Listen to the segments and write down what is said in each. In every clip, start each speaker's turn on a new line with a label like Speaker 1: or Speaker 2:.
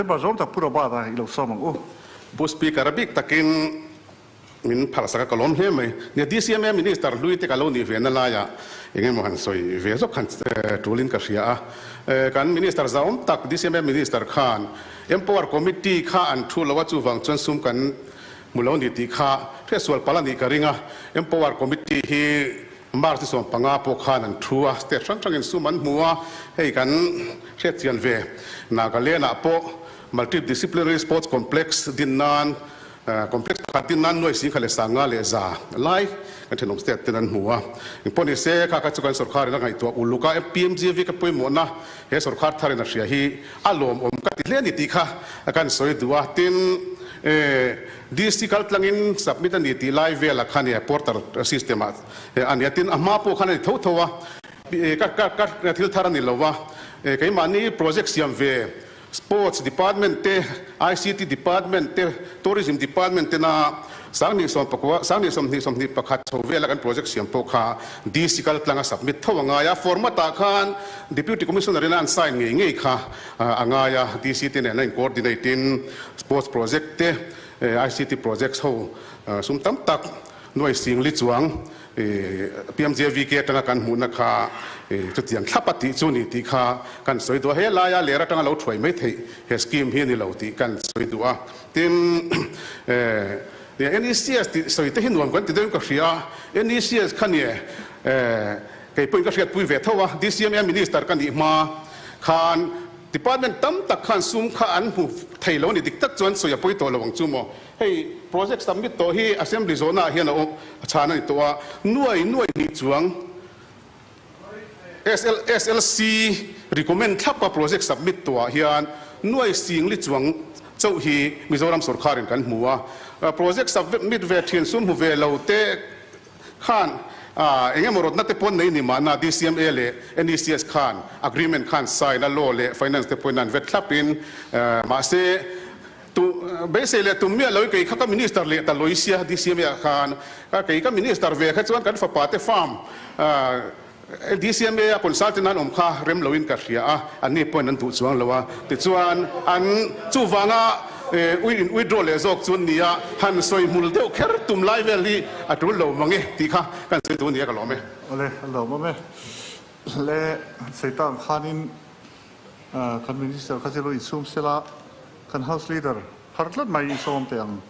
Speaker 1: Member zawng tak Pu Robert-a i lo sawm ang u.
Speaker 2: Pu Speaker, a bik takin min phalsak a ka lawm hle mai. Nia DCMA Minister hlui te ka lo nih ve na laiah eng emaw han sawi ve zawk han tulin ka hria a. Kan Minister zahawm tak DCMA Minister khan Empower Committee kha an thu lo a, chuvang chuan sum kan hmu lo ni tih kha hriatsual palh a nih ka ring a. Empower Committee hi March ni 15 pawh khan an thu a, state hrang hrangin sum an hmu a, hei kan hriatchian ve. Nagaland-ah pawh Multi-disciplinary Sports Complex din nan Complex pakhat din nan nuai singkhat leh sanga leh za lai kan thenawm state ten an hmu a. Engpawh ni se, kha kha chu kan sorkharin a ngaihtuah uluk a, PMGV ka pawimawhna he sorkhar tharin a hria hi a lawmawm ka ti hle a ni tih kha kan sawi duh a. Tin, DC kal tlangin submit a ni tih lai velah khan e portal system ah a ni a. Tin, a hma pawh khan a ni tho tho a, ka thil thar a ni lo a, keimahni project siam ve Sports Department te, ICT Department te, Tourism Department tena 2010, 2021 chho vela kan project siam pawh kha DC kal tlanga submit tho a ngai a. Format ah khan Deputy Commissioner in a an sign ngei ngei kha a ngai a. DC te nen a in coordinate in Sports project te, ICT projects ho sum tam tak nuai sing li chuang PMJVK atanga kan hmuhna kha chutiang thlap a tih chu ni tih kha kan sawi duh a, he laia ler atanga lo thuai mai theih he scheme hi a ni lo tih kan sawi duh a. Tin, NECS tih sawi te hi nuam kan ti deuhin ka hria a, NECS kha nia kei pawhin ka hriatpui ve tho a, DCMA Minister ka nih hma khan Department tam tak khan sum kha an hmu thei lo a ni, dik tak chuan sawi a pawi tawh lo ang chu maw. Hei project submit tawh hi Assembly zawhnaah hian a awm a chhan a ni tawh a, nuai nuai hnih chuang SL SLC recommend thlapa project submit tawhah hian nuai singli chuang chauh hi Mizoram sawrkharin kan hmu a, project submit ve thin sum hmu ve lo te khan eng emaw rawtna te pawn nei ni mahna DCMA leh NECS khan agreement khan sign a law leh finance te pawhin an vet thlapin mahse Tu beisei leh tum miah lo i kei kha ka minister leh ta lawih sia DCMA ah khan ka kei ka minister ve kha chuan kan fapa te farm DCMA a consultant an awm kha rem loin ka hria a anni pawhin an duh chuang lo a tichuan an chuvanga ui in withdraw leh zawk chu nia han sawi hmul deuh kher tum lai vel hi a tul lo mang e tih kha kan sawi duh nia ka lawm e.
Speaker 1: Awle a lawmawm e. Le Satan khanin Kan Minister kha chu lo insum sela, kan House Leader har tlat mai insawm teh ang.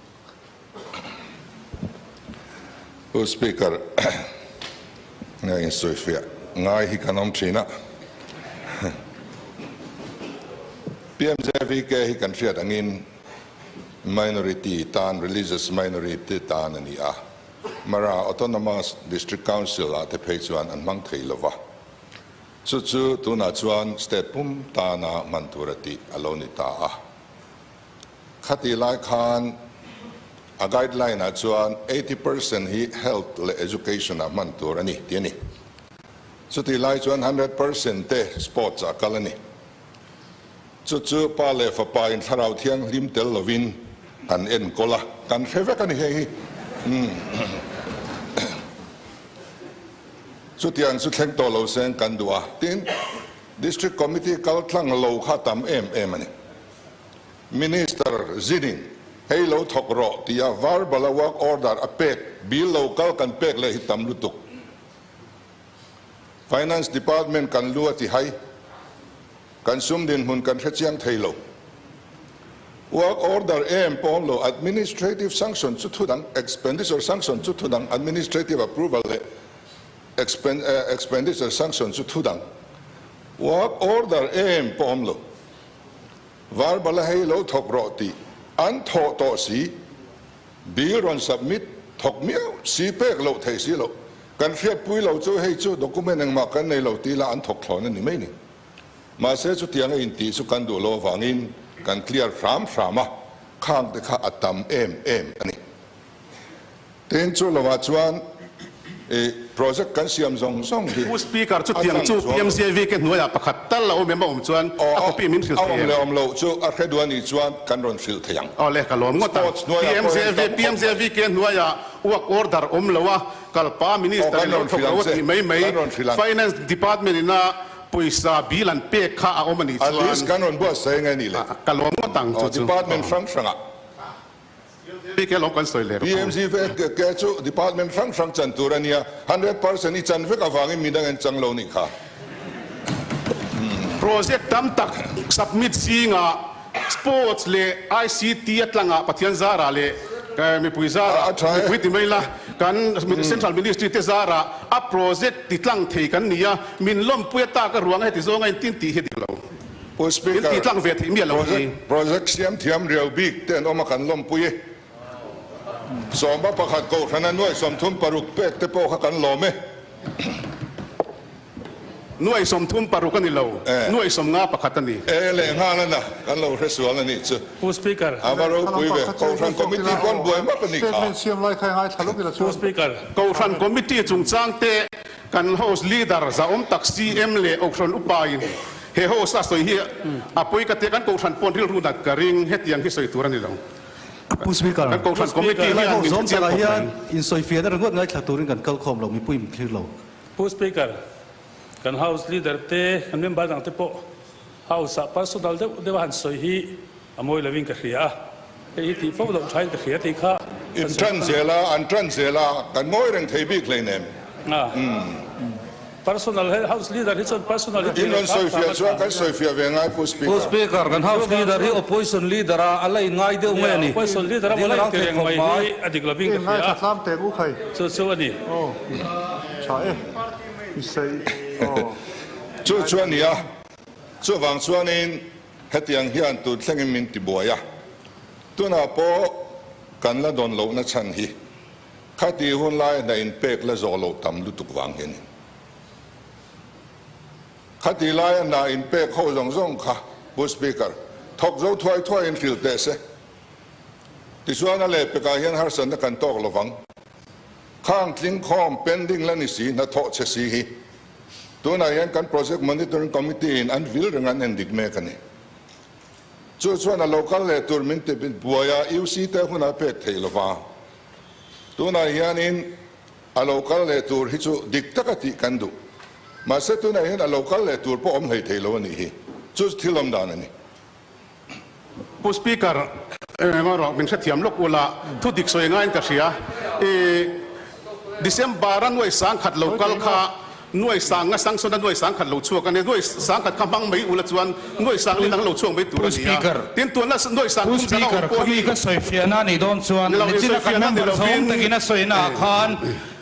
Speaker 3: Pu Speaker, nga insawifiah ngai hi kan awm thin a. PMJVK hi kan hriat angin minority tan, religious minority tan a ni a. Mara Autonomous District Council ah te phei chuan an hmang thei lova. Chu chu tunah chuan state pum tana hman tur a tih a lo ni ta a. Khati lai khan a guideline ah chuan 80% hi health leh education ah hman tur a ni tih a ni. Chutih lai chuan 100% te sports ah kal a ni. Chu chu pa leh fapa in thlarau thianghlim tel lovin an enkawl a, kan hre vek a ni hei hi. Chutiang chu thleng tawh lo seng kan duh a, tin, District Committee kal tlang lo kha tam em em a ni. Minister zinin hei lo thawk rawh tia verbal a work order a pek bill lo kal kan pek leh hi tam lutuk. Finance Department kan lu a ti hai, kan sum dinhmun kan hrechiang thei lo. Work order em pawh awm lo, administrative sanction chu thu dang, expenditure sanction chu thu dang, administrative approval leh expenditure sanction chu thu dang. Work order em pawh awm lo. Verbal a hei lo thawk rawh tih an thawh tawh si, bill rawn submit thawk miau si pek loh theih si loh. Kan hriatpui lo chu hei chu document engmah kan nei lo tih lah an thawk thlawn a ni mai ni. Mahse chutiang a intih chu kan duh lo avangin kan clear hram hram a, khang te kha a tam em em a ni. Tin, chu lovah chuan i project kan siam zawng zawng hi
Speaker 2: Pu Speaker,
Speaker 3: a
Speaker 2: chutiang
Speaker 3: tlang
Speaker 2: chu
Speaker 3: chuang lo.
Speaker 2: PMCAV ke hnuaiah pakhat tal a awm em a awm chuan a copy min hrilh
Speaker 3: A
Speaker 2: thei
Speaker 3: awm
Speaker 2: em?
Speaker 3: leh awm loh chu a hre duh a nih chuan kan rawn hrilh thei ang.
Speaker 2: Aw le, ka lawm ngawt ang.
Speaker 3: Sports hnuaiah pawh hian
Speaker 2: PMCAV,
Speaker 3: tam khawp mai.
Speaker 2: PMCAV ke hnuaiah work order awm lo a, kalpa
Speaker 3: Aw,
Speaker 2: Minister
Speaker 3: kan
Speaker 2: in lo
Speaker 3: rawn
Speaker 2: thawk
Speaker 3: hrilh
Speaker 2: lo
Speaker 3: ang
Speaker 2: a
Speaker 3: che,
Speaker 2: tih mai mai.
Speaker 3: kan rawn hrilh ang.
Speaker 2: Finance Department ina. Pawisa bill an pek kha a awm a nih
Speaker 3: A list
Speaker 2: chuan
Speaker 3: kan rawn buatsaih nge ni le?
Speaker 2: ka lawm ngawt ang chu chu.
Speaker 3: Department hrang hrangah.
Speaker 2: Bik e lawm kan sawi leh rawh.
Speaker 3: PMG vek ke chu department hrang hrang chan tur a nia, 100% i chan vek avangin midang an chang lo nih kha.
Speaker 2: Project tam tak submit zingah Sports leh ICT a tlangah Pathian zarah leh mipui zarah, mipui ti mai la, kan Central Ministry te zarah a project ti tlang thei kan ni a, min lawmpui a tak a ruang a heti zawng a intin tih hi a dik lo.
Speaker 3: Pu
Speaker 2: In
Speaker 3: Speaker,
Speaker 2: ti tlang ve theih miah lo hi.
Speaker 3: Project siam thiam riau bik te an awm a kan lawmpui e. Sawma pakhat kohhrana nuai 36 pek te pawh kha kan lawm e.
Speaker 2: Nuai 36 a ni lo, nuai 51 a ni.
Speaker 3: E leh nghal a na, kan lo hre sual a nih chu.
Speaker 4: Pu Speaker.
Speaker 3: A va ropui ve, Kohhran Committee pawn buai map a nih kha.
Speaker 4: Pu Speaker.
Speaker 2: Kohhran Committee chungchang te kan House Leader zahawm tak CM leh Kohhran Upa in he House a sawi hi a pawi ka tia, kan Kohhran pawn rilru nat ka ring, hetiang hi sawi tur a ni lo.
Speaker 5: Pu Speaker.
Speaker 2: Kan Kohhran Committee
Speaker 5: Helai
Speaker 2: hian
Speaker 5: ho
Speaker 2: min
Speaker 5: zawm
Speaker 2: hrechiang
Speaker 5: takah
Speaker 2: khawp
Speaker 5: hian
Speaker 2: mai.
Speaker 5: insawifiahna ringawt ngaithla turin kan kalkhawm lo, mipui min thlir lo.
Speaker 4: Pu Speaker, kan House Leader te, kan member dang te pawh House ah personal deuh deuh a han sawi hi a mawi lovin ka hria a, hei hi tih fo loh thain ka hria tih kha
Speaker 3: In
Speaker 4: kan sawi
Speaker 3: tan zel a, an tan zel a, kan ngawi reng thei bik hleinem.
Speaker 4: Personal he House Leader hi chuan personal hi
Speaker 3: In rawn sawifiah chuan kan sawifiah ve ngai Pu Speaker.
Speaker 6: Pu Speaker, kan House Leader hi Opposition Leader a a la inngai deuh mai a ni.
Speaker 4: Opposition Leader a
Speaker 6: Ding
Speaker 4: la
Speaker 6: rang
Speaker 4: inti
Speaker 6: thei
Speaker 4: reng
Speaker 6: khawp
Speaker 4: mai
Speaker 6: mai.
Speaker 4: hi a dik lovin ka hria a, chu chu a ni.
Speaker 3: Chu chu a ni a, chuvang chuanin hetiang hian tun thlengin min ti buai a, tunah pawh kan la dawn lohna chhan hi Khati hun lai hna inpek la zawh loh tam lutuk vang hian in khati laia hna inpek ho zawng zawng kha Pu Speaker, thawk zo thuai thuai in hrilh teh se. Tichuan a lehpekah hian harsatna kan tawk lovang. Khang tling khawm pending la ni si hna thawh che si hi tunah hian kan Project Monitoring Committee in an vil reng an endik mek a ni. Chu chuan a lo kal leh tur min ti buai a, UC te hunah pek theih lova. Tunah hianin a lo kal leh tur hi chu dik taka tih kan duh. Mahse tunah hian a lo kal leh tur pawh awm hlei thei lo a nih hi. Chu chu thil awm dan a ni.
Speaker 2: Pu Speaker, engemaw rawh min hrethiam lawk ula, thu dik sawi ngaiin ka hria. I December a nuai 10,000 lo kal kha Nuai sanga sanction a nuai 10,000 lo chhuak a nia, nuai 10,000 kha hmang mai ula chuan nuai sang lin ang lo chhuak mai tur a ni a. Tin, tuanna nuai sang
Speaker 6: Pu
Speaker 2: thum zan a awm
Speaker 6: Speaker,
Speaker 2: pawh hi
Speaker 6: khami ka sawifiahna a nih dawn chuan
Speaker 2: ni lo,
Speaker 6: nichina kan
Speaker 2: insawifiahna ni
Speaker 6: member
Speaker 2: lovin
Speaker 6: zawng takin a sawina ah khan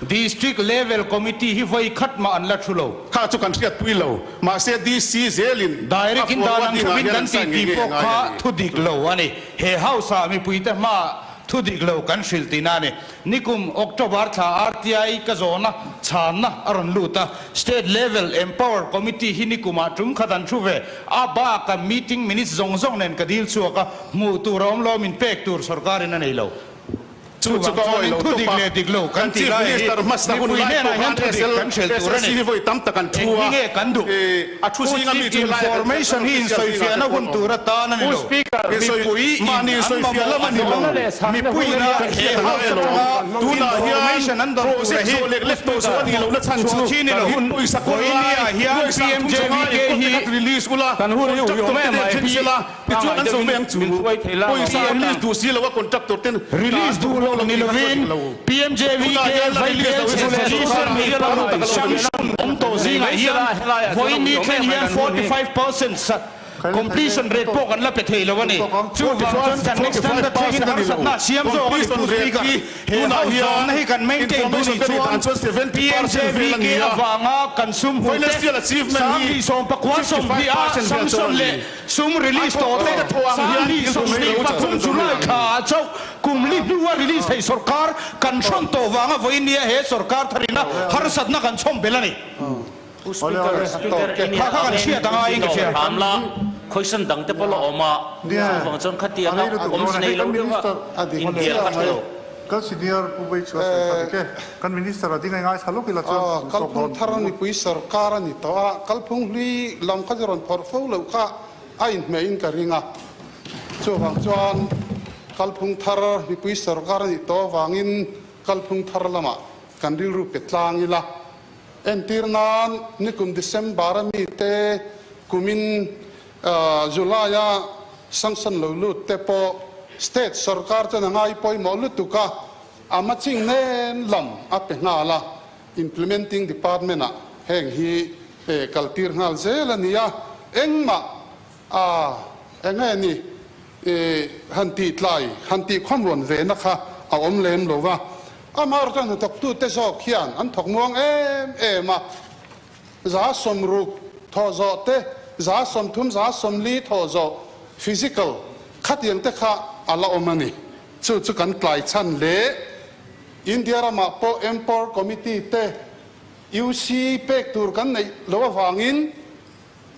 Speaker 6: District Level Committee hi vawi khat mah an la thu lo.
Speaker 2: Kha chu kan hriatpui lo, mahse DC zelin a
Speaker 6: Direct in dan ang
Speaker 2: forwarding ah
Speaker 6: thuvin
Speaker 2: hian
Speaker 6: kan
Speaker 2: an
Speaker 6: tih
Speaker 2: sign
Speaker 6: tih
Speaker 2: ngei ngei a
Speaker 6: pawh
Speaker 2: ngai
Speaker 6: kha
Speaker 2: a ni.
Speaker 6: thu dik lo a ni. He House ah mipuite hmaah Thu dik lo kan hrilh tihna a ni. Nikum October thla RTI ka zawhna chhanna a rawn lut a, State Level Empower Committee hi nikumah tum khat an thu ve. A baka meeting minutes zawng zawng nen ka dil chhuak a, hmuh tur a awm lo, min pek tur sorkarin a nei lo.
Speaker 2: Chu chu
Speaker 6: Chuvang
Speaker 2: ka awih
Speaker 6: chuanin
Speaker 2: lo
Speaker 6: thu
Speaker 2: tawp
Speaker 6: dik
Speaker 2: a,
Speaker 6: leh dik lo kan
Speaker 2: kan
Speaker 6: tih
Speaker 2: Chief
Speaker 6: lai hi
Speaker 2: Minister hmasa hun
Speaker 6: mipui
Speaker 2: lai
Speaker 6: hnenah
Speaker 2: pawh
Speaker 6: hian
Speaker 2: khan
Speaker 6: thu dik kan hrilh tur a
Speaker 2: SLSC
Speaker 6: ni.
Speaker 2: hi vawi tam tak an thu
Speaker 6: Enghi
Speaker 2: a,
Speaker 6: nge kan duh?
Speaker 2: a thu
Speaker 6: Pu
Speaker 2: zinga mi
Speaker 6: Chief
Speaker 2: chu helai ah kan
Speaker 6: Information hi
Speaker 2: official zingah
Speaker 6: insawifiahna
Speaker 2: te
Speaker 6: hun
Speaker 2: pawh an awm.
Speaker 6: tur atan a ni lo. Mipui in
Speaker 2: Mahni
Speaker 6: an
Speaker 2: sawifiah
Speaker 6: mamawh
Speaker 2: lam a ni lo.
Speaker 6: Mipuiin a
Speaker 2: Kan
Speaker 6: he
Speaker 2: hriat a
Speaker 6: house
Speaker 2: ngai alawm.
Speaker 6: atanga
Speaker 2: Tunah hian
Speaker 6: information an dawn tura
Speaker 2: project
Speaker 6: hi
Speaker 2: zawh lek lek tawh zawh a nih lohna chhan chu
Speaker 6: chhuah thin ni lo.
Speaker 2: kan pawisa kawl
Speaker 6: Vawinia
Speaker 2: lai
Speaker 6: hian
Speaker 2: nuai 30 chunga
Speaker 6: PMJVK
Speaker 2: enkawl te
Speaker 6: hi
Speaker 2: khat release ula,
Speaker 6: kan hun hi
Speaker 2: contractor
Speaker 6: uiawm
Speaker 2: te
Speaker 6: em
Speaker 2: nen
Speaker 6: mai.
Speaker 2: then sela, tichuan an zo mai ang chu. Pawisa release duh si lo a contractor ten
Speaker 6: Release duh lo ni lovin PMJVK
Speaker 2: Tunah hian la release
Speaker 6: Vaibel
Speaker 2: lo hi chu
Speaker 6: chhe leh sanction awm tawh zingah hian vawiini thleng hian 45% Completion rate pawh kan la pe thei lo a ni. Chuvang chuan kan next standard thlengin harsatna a siam zawk a ni Pu Speaker. He house zawmna hi kan maintain duh nih chuan PMJVK avanga kan sum hmu te 29 20 a sanction leh sum release tawh te 23 July thla ah chauh kum li hnua release thei sorkar kan hrawn tawh vanga vawinia he sorkar tharina harsatna kan chhawm belh a ni.
Speaker 7: Pu Speaker, Speaker eng
Speaker 6: Kha kha kan hriat anga in ka hria.
Speaker 7: Hram la, khawisan dang te pawh la awm a, chuvang chuan khatiang a awmze nei lo deuh a inbial kha hre lo.
Speaker 1: Kan senior Pu Bei chu a sawi kha dik e. Kan Minister a ding a ngaithla lawk ila chuan
Speaker 8: Kalphung thar a mipui sorkar a ni tawh a, kalphung hlui lam kha chu rawn phawrh fo loh kha a inhmeh in ka ring a. Chuvang chuan kalphung thar mipui sorkar a nih tawh avangin kalphung thar lamah kan rilru pe tlang ila. Entir nan nikum December a mi te kumin July a sanction lo lut te pawh state sorkar chuan a ngai pawimawh lutuk a, a matching nen lam a pe nghal a, implementing department ah heng hi kaltir nghal zel a ni a, engmah a enge ni han tih tlai han tih khawmrawn ve na kha a awm lem lo va, amaherawhchu chuan hnathawktute zawk hian an thawk muang em em a, 60% thawh zawh te, 30%, 40% thawh zawh, physical, khatiang te kha a la awm a ni. Chu chu kan tlai chhan leh India ramah pawh Empower Committee te UC pek tur kan neih loh avangin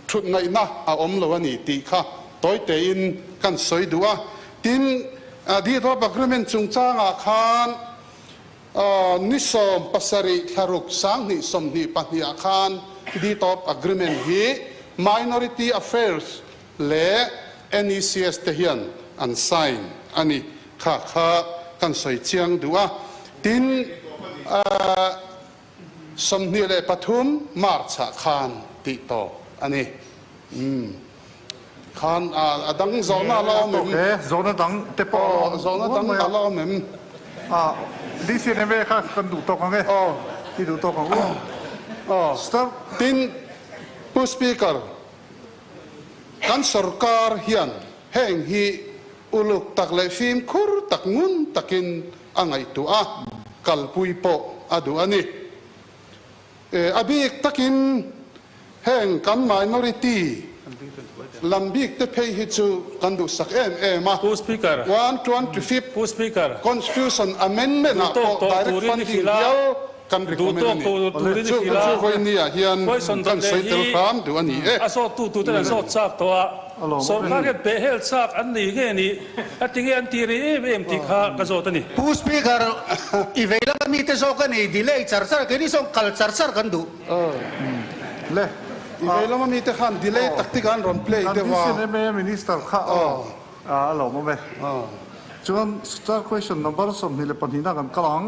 Speaker 8: thut ngaihna a awm lo a ni tih kha tawi tein kan sawi duh a. Tin, Deed of Agreement chungchangah khan ni 17 thlaruk 2022 ah khan Deed of Agreement hi Minority Affairs leh NECS te hian an sign a ni. Kha kha kan sawi chiang duh a. Tin, 23 March ah khan tih tawp a ni. Umm. Khan a dang zawhna a la awm em?
Speaker 1: Ok, zawhna dang te pawh a la awm.
Speaker 8: Zawhna dang a la awm em?
Speaker 1: Ah, DCNMA kha kan duh tawk ang e.
Speaker 8: Aw.
Speaker 1: I duh tawk ang u.
Speaker 8: Aw.
Speaker 1: Start.
Speaker 8: Tin, Pu Speaker, kan sorkar hian heng hi uluk tak leh fimkhur tak ngun takin a ngaihtuah a, kalpui pawh a duh a ni. A bik takin heng kan minority lam bik te phei hi chu kan duhsak em em a.
Speaker 4: Pu Speaker.
Speaker 8: 125th
Speaker 4: Pu Speaker.
Speaker 8: Constitution Amendment ah
Speaker 4: Duhtawk
Speaker 8: pawh
Speaker 4: tawh
Speaker 8: direct
Speaker 4: turin i
Speaker 8: funding
Speaker 4: hrilh a.
Speaker 8: hial kan recommend a
Speaker 4: Duhtawk
Speaker 8: ni.
Speaker 4: tawh turin i
Speaker 8: Chu
Speaker 4: hrilh a.
Speaker 8: chu vawinia hian
Speaker 4: Question
Speaker 8: kan
Speaker 4: dawt leh
Speaker 8: sawi tel
Speaker 4: hi
Speaker 8: hram duh a ni e.
Speaker 4: a zawt tu tute an zawt chak tawh a. Sorkar hian peh hel chak an nei nge ni? A ti nge an ti rih em em tih kha ka zawt a ni.
Speaker 5: Pu Speaker, i vei lama mite zawk a ni, delay char char, keini zawng kal char char kan duh.
Speaker 1: Le.
Speaker 8: I vei lama mite khan delay tactic an rawn play deuh a.
Speaker 1: Kan DCNMA Minister kha a lawm awm e. Chuan star question number 22 na kan kal ang.